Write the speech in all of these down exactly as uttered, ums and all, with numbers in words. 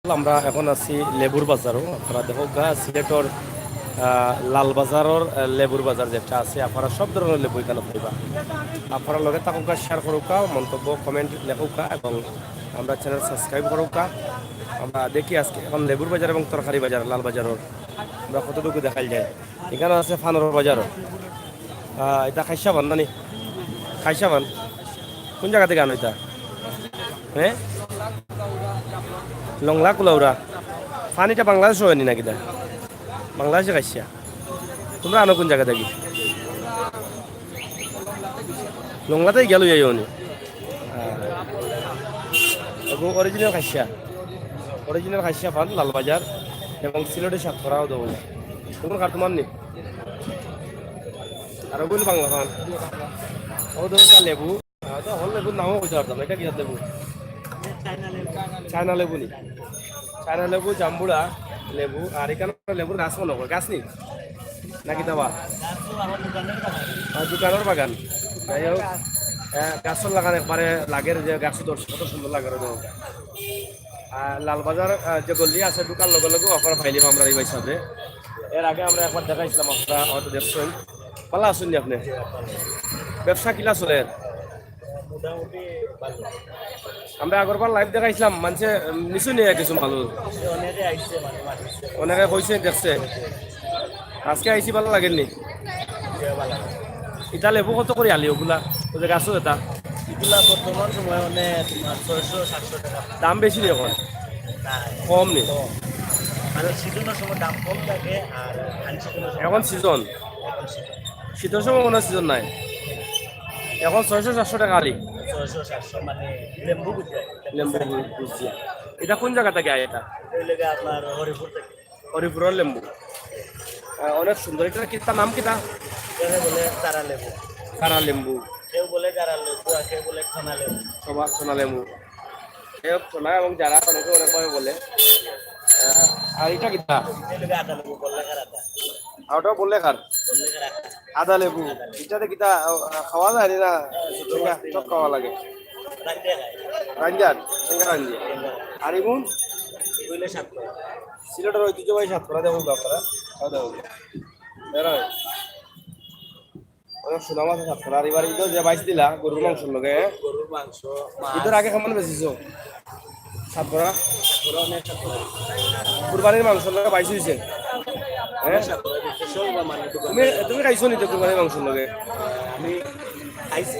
আমরা এখন আছি লেবুর বাজারো। আপনারা দেখউক্কা, সিলেটর, আহ, লালবাজারর, আহ, লেবুর বাজার যেটা আছে, আপনারা সব ধরনের লেবু এখানো পাইবা। আপনারা লগে থাকউক্কা, share করউক্কা, মন্তব্য, comment লেখউক্কা এবং আমরার channel subscribe করউক্কা। আমরা দেখি আজকে এখন লেবুর বাজার এবং তরকারি বাজার লালবাজারর আমরা কতটুকু দেখাইল যায়। এখানো আছে ফানর বাজারও। আহ, ইটা খাইসা পান নানি? খাইসা পান? কোন জাগা থাকি আনো ইটা? হ্যাঁ? লংলা কুলাউড়া। ফান ইটা বাংলাদেশো অয়নি নাকি ইটা? বাংলাদেশে খাইসা। তুমরা আনো কোন জাগা থাকি? লংলাতেই গেল ইয়া অয়নি। হ্যাঁ। এগু original খাইসা। Original খাইসা ফান লালবাজার এবং সিলেটি সাতকরা অউ দেখো। তুমার কার তুমার নি? আর ওগুলো বাংলা ফান। অউ দেখো তা লেবু। আহ, তো হল লেবুর নামও কইতে পারতাম না। ইটা কিতা লেবু? চায়না লেবু নি? চায়না লেবু, জাম্বুরা লেবু, আর এখানো লেবুর গাছ মনে হয়, গাছ নি? নাকি দাবা? আর দোকানর বাগান। যাই হোক, আহ, গাছর লাগান একবারে লাগের যে গাছ দর্শক কত সুন্দর লাগে রে দেখো। আর লালবাজার, আহ, যে গল্লি আছে, ঢুকার লগে লগে offer পাইলিবা আমরা এই হিসাবে। এর আগে আমরা একবার দেখাইছিলাম, আপনারা হয়তো দেখছেন। ভালা আছইন নি আপনে? ব্যবসা কিলা চলের? মোটামুটি ভালা। আমরা আগরবার live দেখাইছিলাম, মানষে, উম, নিছইন নি কিছু মানুষ। অনেকে আইছে, মানে, মাতিছে। অনেকে কইছে, দেখছে। আজকে আইছি, ভালা লাগের নি? জি, ভালা লাগে। ইটা লেবু কত করি আলি ওগুলা? ওই যে গাছো ইটা? এগুলা বর্তমান সময় মানে তুমার ছয়শো সাতশো টাকা। দাম বেশি নি এখন? না, কম নি? কম। মানে season-র সময় দাম কম থাকে, আর unseason-র সময় এখন দাম season? এখন season। শীতর সময় কোনো season নাই। এখন ছয়শো সাতশো টাকা আলি। ছয়শো সাতশো মানে লেম্বু বুঝে। লেম্বু বু-, বুঝছি। ইটা কোন জাগা থাকি আয় ইটা? ওই লেগে আপনার হরিপুর থেকে। হরিপুরর লেম্বু। আহ, অনেক সুন্দর। ইটার কিতা নাম কিতা? এটাকে বলে তারা লেবু। তারা লেম্বু। কেউ বলে তারা লেবু, আর কেউ বলে সোনা লেবু। সোনা, সোনা লেবু। এ সোনা এবং যারা অনেকে অনেকভাবে বলে। আহ, আর ইটা কিতা? এটা লেগে আদা লেবু, বললে কার আদা। আর ওটাও বললে কার? বললে কার আদা। আদা লেবু। ইটাতে কিতা, আহ, খাওয়া যায় না? টেকা, টক খাওয়া লাগে। রান্দিয়া খায়। রান্দিয়া, টেকা রান্দিয়া। আর ইমুন? বললে সাত করে। সিলেটর ঐতিহ্যবাহী সাতকরা দেখো আপনারা। খাওয়া দাওয়া। এরা অনেক সুনাম আছে সাতকরা। আর এবার ইদো যে বাইছ দিলা, গরুর মাংসর লগে, হ্যাঁ? গরুর মাংস, মাছ। ইদর আগে কেমন বেচিছো? সাতকরা? সাতকরা অনেক সাতকরা। কুরবানির মাংসর লগে বাইছ অইছে? হ্যাঁ? সাতকরা দিচ্ছে, সব মানে দোকান তুমি, তুমি খাইছো নি তো কুরবানির মাংসর লগে? আমি খাইছি।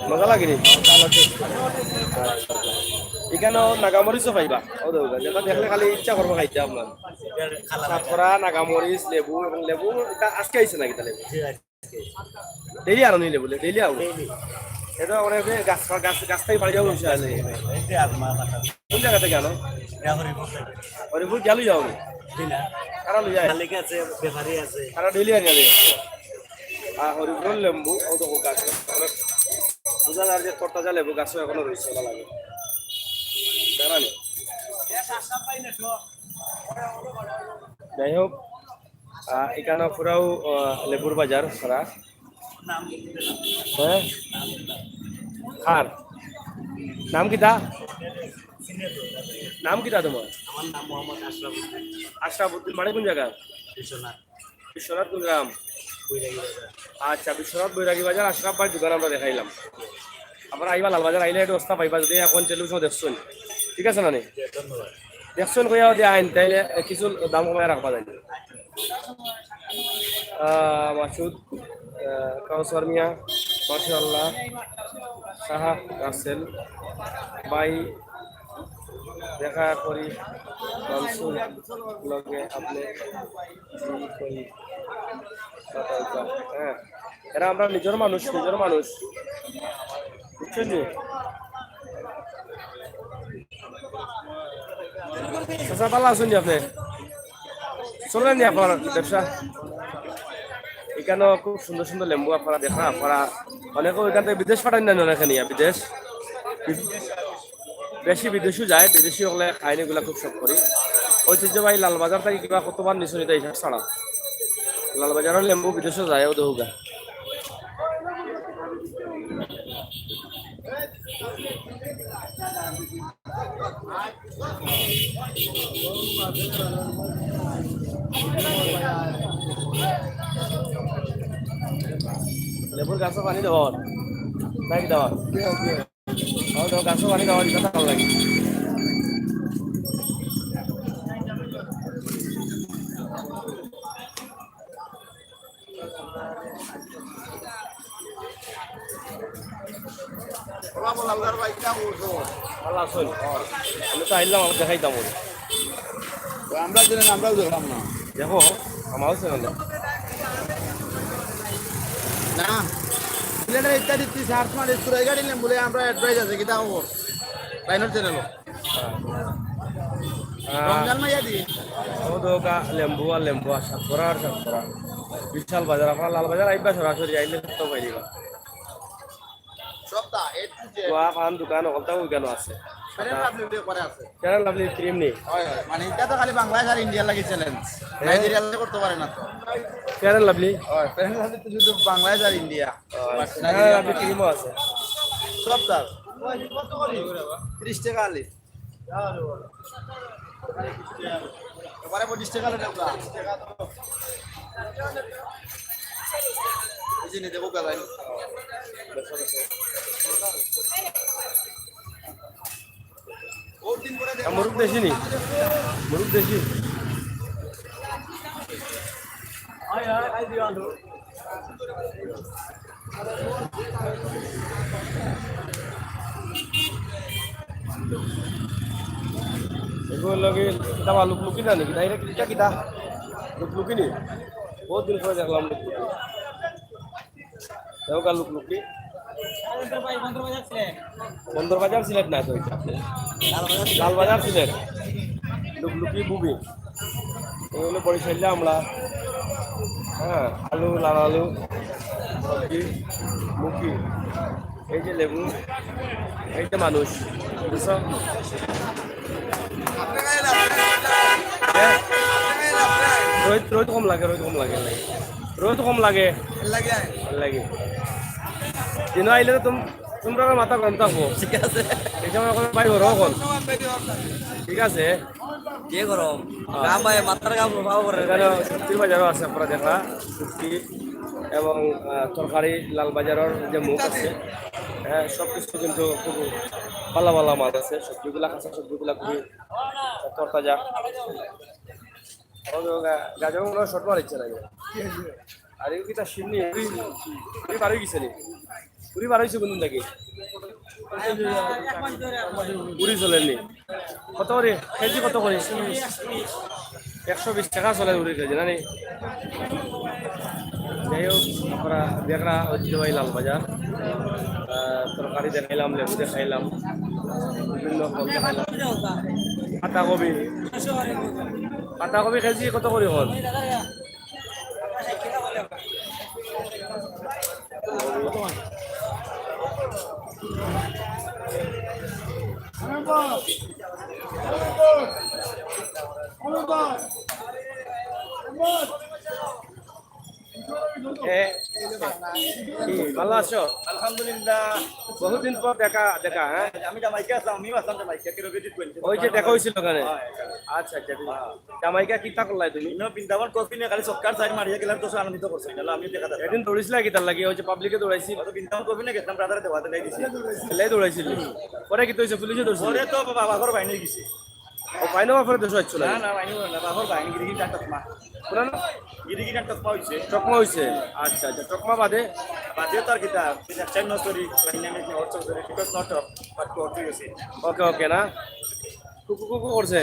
মজা লাগে নি? ভালো লাগছে। ইখানো নাগামরিচও পাইবা। ও দেখো, যেটা দেখলে খালি ইচ্ছা করবো খাইতে আপনার। এটা খালা সাতকরা, নাগামরিচ, লেবু এবং লেবু, এটা আজকে আইছে নাকি তাহলে? জি, আজকে। Daily আনো নি লেবু, daily আনো? Daily। এটা অনেক গাছ, গাছ, গাছ থেকে পাড়ি যাওয়া হয়েছে আনে। এই যে আর মা মাথা। কোন জায়গা থেকে আনো? এটা হরিপুর থেকে। হরিপুর গেলে যাও নি? জি না। কারা লই যায়? মালিক আছে, ব্যাপারী আছে। কারা daily আনে আনে? আর হরিপুরর লেবু, ও তো গাছ, অনেক বোঝা যায় যে তরতাজা লেবু গাছও এখনো রয়েছে, ভালো লাগে। জানা নি? যাই হোক, আহ, ইখানো পুরাও, আহ, লেবুর বাজার সারা। হ্যাঁ? কার? নাম কিতা? নাম কিতা তোমার? আমার নাম মোহাম্মদ আশরাফ উদ্দিন। আশরাফ উদ্দিন, বাড়ি কোন জায়গা? বিশ্বনাথ। বিশ্বনাথ কোন গ্রাম? বৈরাগী বাজার। আচ্ছা, বিশ্বনাথ বৈরাগী বাজার, আশরাফ ভাইর দোকান আমরা দেখাইলাম। আবার আইবা লালবাজার, আইলে একটু অবস্থা পাইবা, যদি এখন টেলিভিশন দেখছইন। ঠিক আছে না নি? জি, ধন্যবাদ। দেখছইন কইয়া যদি আইন, তাইলে কিছু দাম কমায় রাখবা যায়। আহ, মাসুদ, আহ, কাউসার মিয়া, মাশাআল্লাহ, সাহা রাসেল ভাই, দেখা করি মানসুর লগে আপনি জি করি কথা বলতাম। হ্যাঁ, এরা আমরা নিজের মানুষ, নিজের মানুষ, বুঝছেন নি? চাচা, ভালো আছেন নি আপনি? চলেন নি আপনার ব্যবসা? এখানেও খুব সুন্দর সুন্দর লেবু আপনারা দেখা, আপনারা অনেকে ওইখান থেকে বিদেশ পাঠান না, অনেকে নিয়ে বিদেশ। বেশি বিদেশও যায়, বিদেশি হলে খাইনি এগুলা খুব শখ করি। ঐতিহ্যবাহী লালবাজার থেকে কিবা কতবার নিচে নিতে হিসাব ছাড়া। লালবাজারের লেবু বিদেশও যায়, ও দেহুগা। লেবুর গাছো পানি দেওয়া, নাকি দেওয়া? আমার তো গাছো পানি দেওয়া, এটা ভালো লাগে। ভালো আছেন? আমি তো আইলাম, আবার দেখাইতাম ওরে। তো আমরা জানি না, আমরাও দেখলাম না। দেখো, আমারও চ্যানেল। না, সিলেটের ইত্যাদি তুই সার্চ মারি, চুরাইঘাটি লেম্বুলে আমরা অ্যাডভাইস আছে, কিতা খবর? লাইনের চ্যানেল। হ্যাঁ। আহ, রমজান মাইয়া দি। ও তো গা লেম্বু আর লেম্বু আর সাতকরা আর সাতকরা। বিশাল বাজার, আপনার লাল বাজার আইবা সরাসরি, আইলে তো পাইবা। সবটা, A to Z। দোয়া, পান দোকান, ওখানটাও ওইখানে আছে। ফেয়ার অ্যান্ড লাভলি দিয়ে করে আছে। ফেয়ার অ্যান্ড লাভলি ক্রিম নি? হয়, হয়। মানে, এটা তো খালি বাংলাদেশ আর ইন্ডিয়ার লাগি চ্যালেঞ্জ। হ্যাঁ। নাইজেরিয়ার লাগি করতে পারে না তো। Fair and lovely? হয়, ফেয়ার অ্যান্ড লাভলি তো শুধু বাংলাদেশ আর ইন্ডিয়া। ও, আচ্ছা। বাস, ফেয়ার অ্যান্ড লাভলি ক্রিমও আছে। সব তার। তিরিশ টাকা আলি। এবারে পঁচিশ টাকা লেখা। এই যে নিতে বোকা লাইন। মুরুক দেশি নি? মুরুক দেশি? এগুলো লগে কিতা বা লুকলুকি না নাকি? ডাইরেক্ট কিতা কিতা? লুকলুকি নি? বহুত দিন পরে দেখলাম লুকলুকি। দেখো কার লুকলুকি। বন্দর বাজার সিলেট না তো এটা। লালবাজার সিলেট। লুকলুকি বুবি। এই হলো বরিশাল্লা আমরা। হ্যাঁ, আলু, লাল আলু, সবজি, মুখি। এই যে লেবু, এই যে মানুষ, বুঝছো? হ্যাঁ? রোদ, রোদ কম লাগে, রোদ কম লাগে। রোদ কম লাগে। লাগে। লাগে। দিন আইলে তো তুম-, তোমরা মাথা গরম থাকবো। ঠিক আছে। এই সময় এখন ভাই বড় এখন। ঠিক আছে। যে গরম। হ্যাঁ। গাম ভাই, মাথার গাম প্রভাব করে। এখানে শুটকির বাজারও আছে, আপনারা দেখা, শুটকি এবং, আহ, তরকারি, লাল বাজারের যে মুখ আছে, হ্যাঁ, সব কিছু কিন্তু খুব ভালো ভালো মাছ আছে। সবজিগুলা, কাঁচা সবজিগুলা খুবই তরতাজা। ও, গা-, গাজর মনে হয় শর্ট মারিচ্ছে না। আর এই কিতা শিমনি, পুরি, পুরি বার হয়ে গেছে নি? পুরি বার হয়েছে কোন দিন থেকে? পুরি চলেনি। কত করে? কেজি কত করে? একশো বিশ টাকা চলে পুরি কেজি, না নি? যাই হোক, আমরা দেখরা ঐতিহ্যবাহী লালবাজার। আহ, তরকারি দেখাইলাম, লেবু দেখাইলাম, বিভিন্ন ফল দেখাইলাম। পাতাকপি, পাতাকপি কেজি কত করে হল? এ, কি, ভালো আছো? আলহামদুলিল্লাহ। বহুদিন পর দেখা, দেখা, হ্যাঁ? আমি জামাইকা আসলাম, আমিও আসলাম জামাইকা, কিরো visit করছি। ওই যে দেখা হয়েছিল ওখানে? হ্যাঁ, এখানে। আচ্ছা, আচ্ছা, ঠিক আছে। হ্যাঁ। জামাইকা কিতা করলাই তুমি? ইনো বৃন্দাবন কফি নিয়ে খালি চক্কর সাইড মারিয়া গেলাম, তো আনন্দিত করছে, নাহলে আমি দেখা যাচ্ছে। এদিন দৌড়িছিলা কিতার লাগি? ওই যে পাবলিকে দৌড়াইছি। অত বৃন্দাবন কফি নিয়ে গেছিলাম, ব্রাদারে দেওয়া, দেখাই দিছি। লাই দৌড়াইছিল। পরে কিতা হইছে? পুলিশে ধরছিল? পরে তো বাবা ঘর বাইনে গেছে। ও, বাইনে বাপরে দেশে আসছিল না, না? না, বাইনে না, বাবা বাইনে গিরি গিরি ডাক্তার মা। পুরানো? গিরি গিরি ডাক্তার মা হইছে। চকমা হইছে? আচ্ছা, আচ্ছা, চকমা বাদে? বাদে তো আর কিতা, চার নজরি, বাইনে আমি হট চকরি, because not of, but to hot হইছে। ওকে, ওকে, না? কুকু কুকু করছে।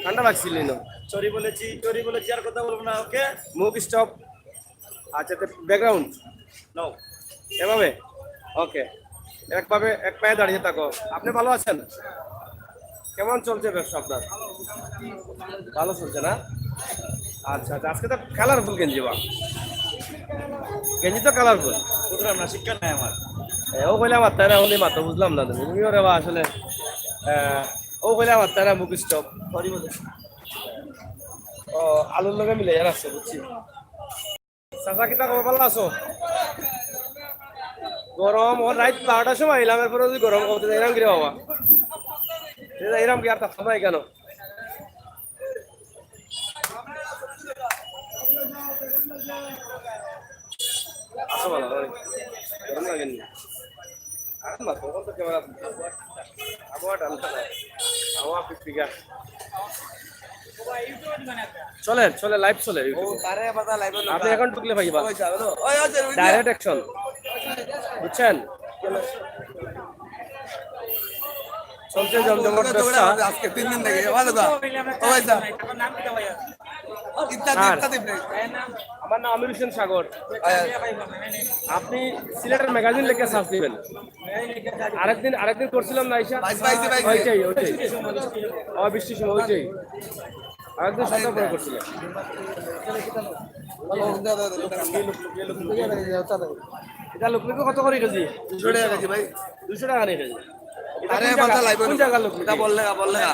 ঠান্ডা লাগছিল না? চরি বলেছি, চরি বলেছি, আর কথা বলবো না, ওকে? মুখ stop। আচ্ছা, তো ব্যাকগ্রাউন্ড? No। এভাবে? ওকে। একভাবে, এক পায়ে দাঁড়িয়ে থাকো। আপনি ভালো আছেন? কেমন চলছে ব্যবসা আপনার? ভালো চলছে না? আচ্ছা, আচ্ছা, আজকে তো কালারফুল গেঞ্জি বা। গেঞ্জি তো কালারফুল। বুঝলাম না, শিক্ষা নাই আমার। এ, ও কইলে আমার তাই না, উনি মাত্র বুঝলাম না তুমি। তুমি ওরে বা আসলে, আহ, ও কইলে আমার তাই না, মুখ স্টপ। সরি বলে। ও, আলুর লগে মিলে যান আসছে, বুঝছি। চাচা, কিতা খবর, ভালো আছো? গরম, ও রাইত বারোটার সময় আইলাম, এরপরে যদি গরম কমতে যাইলাম কিরে বাবা? এই যাইলাম কি আর থাকতাম না কেন? আচ্ছা, ভালো, ভালো। গরম লাগেনি? এখন না, তখন তো ক্যামেরা আবহাওয়া ঠান্ডা নাই। আবহাওয়া পিকপিকা। চলে, চলে, লাইভ চলে YouTube-এ। আপনি এখন ঢুকলে পাইবা। ওই যা, ওই, ওই, ওই, ওই, ওই, direct action। বুঝছেন? চলছে জমজমাট ব্যবসা। আজকে তিন দিন থেকে। ভালো তো? ওই যা। ইত্যাদি, আর ইত্যাদি। আমার নাম আমির হোসেন সাগর। আপনি সিলেটের ম্যাগাজিন লেখে সার্চ দিবেন। আরেকদিন, আরেকদিন করছিলাম না, আইসা? পাইছি, পাইছি, পাইছি। ওইটাই, ওইটাই। ও, বৃষ্টির সময়, ওইটাই। আরেকদিন সকাল করে করছিলাম। এটা লুকলুকি কত করে কেজি? দুশো টাকা কেজি ভাই। দুশো টাকা নিয়ে কেজি। এটা আরে, কোন জায়গা? মাথা লাগবে কোন না। জায়গার লুকলুকি? এটা বললে না, বললে না।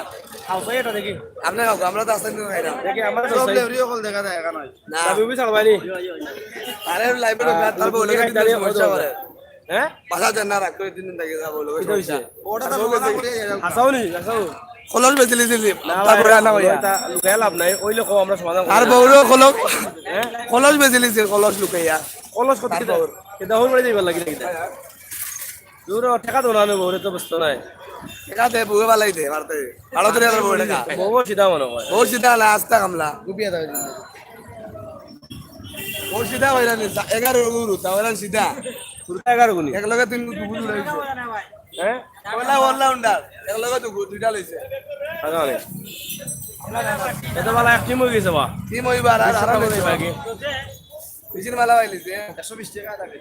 খাও, খাই এটা দেখি। আপনি খাও, আমরা তো আস্তে আস্তে খাই না। দেখি, আমরা তো সব খাই। লেবরি হকল দেখা যায় এখানে। না। তবে উবি ছাড়বাই নি? আরে, লাইভে তো আহ, তার বউ লুকলুকি লগে খাইতে তিন দিন আরে সমস্যা অত করে। হ্যাঁ? বাসা যান না, রাগ করে তিন দিন থেকে যাবো, লগে এটা হইছে। সমস্যা। ওটা তো আর বউ বলতে হাসাও নি, হাসাও। কলস বেচে লিছি, না তারপরে ভাই, আনা হইয়া। এটা লুকাইয়া লাভ নাই, ওই লোক আমরা সমাধান আর করি। বউরও কলস, হ্যাঁ? কলস বেচে লিছি, কলস লুকাইয়া। কলস কত তার কিতা? বউর। কিতা হল বাড়ি যাইবার লাগি না কিতা? দূর ও, টাকা তো না নেবো, ওরে তো ব্যস্ত নাই। টাকা দে, বউয়ে বালাই দে, মারতে। বারো তেরো হাজার বউয়ে টাকা। বউ সিধা মনে হয়। বউ সিধা না, আস্তা কামলা। গুপিয়া দাও। বউ সিধা হইরা নি, এগারো গুরু, তা হইরা সিধা। গুরু তো এগারো গুণী। এক লগে তিন গুরু উড়াইছে। হ্যাঁ? OLA, all-rounder। এক লগে তো গুরু, দুইটা লইছে। আচ্ছা, অনেক। এত ভালো এক টিম হয়ে গেছে, বা। টিম হইবার আর বিশ আরাম টাকা হইছে। বাকি। বিশির মালা পাইলিছে। একশো বিশ টাকা থাকে।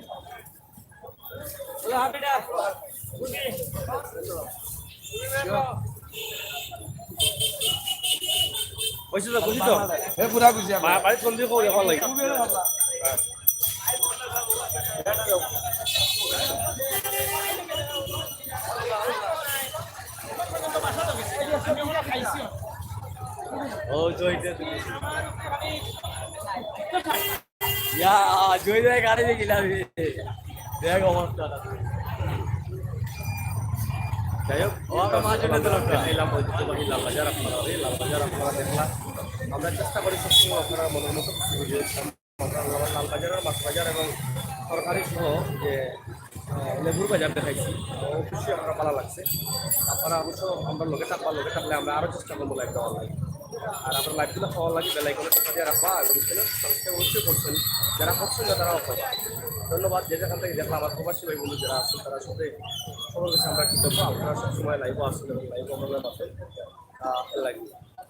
বুঝছো তো, বুঝছো তো? এ, পুরা খুশি আমরা। বা-, বাড়ির সন্ধি খবর এখন লাগে। ও, জয়দেব। ইয়া, জয় জয় গাড়ি দিয়ে গেলাম রে। দেখ অবস্থা। যাই হোক, ও, আমরা মাঝে ভেতরে একটা। এলাম ঐতিহ্যবাহী লালবাজার, আপনারা, এই লালবাজার আপনারা দেখলাম। আমরা চেষ্টা করি সবসময় আপনারা মনের মতো কিছু ভিডিও আমরা লালবাজারের মাছ বাজার এবং তরকারি সহ যে, আহ, লেবুর বাজার দেখাইছি, অবশ্যই আপনারা ভালো লাগছে। আপনারা অবশ্য আমরা লগে থাকবা, লগে থাকলে আমরা আরও চেষ্টা করবো লাইভ দেওয়ার লাগি। আর আপনার লাইভগুলো খাওয়ার লাগি বেল আইকনে টিপা দিয়ে রাখবা এবং চ্যানেল সাবস্ক্রাইব অবশ্যই করছেন। যারা করছেন না, তারাও করবা। ধন্যবাদ। যে যেখান থেকে দেখলাম, আমার প্রবাসী ভাই বন্ধু যারা আছেন, তারা সাথে সবার কাছে আমরা কৃতজ্ঞ। আপনারা সবসময় লাইভও আসেন এবং লাইভও আমাদের পাচ্ছেন। আহ, ভালো লাগে।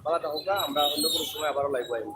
ভালো থাকুক, আমরা অন্য কোনো সময় আবারও লাইভে আইব।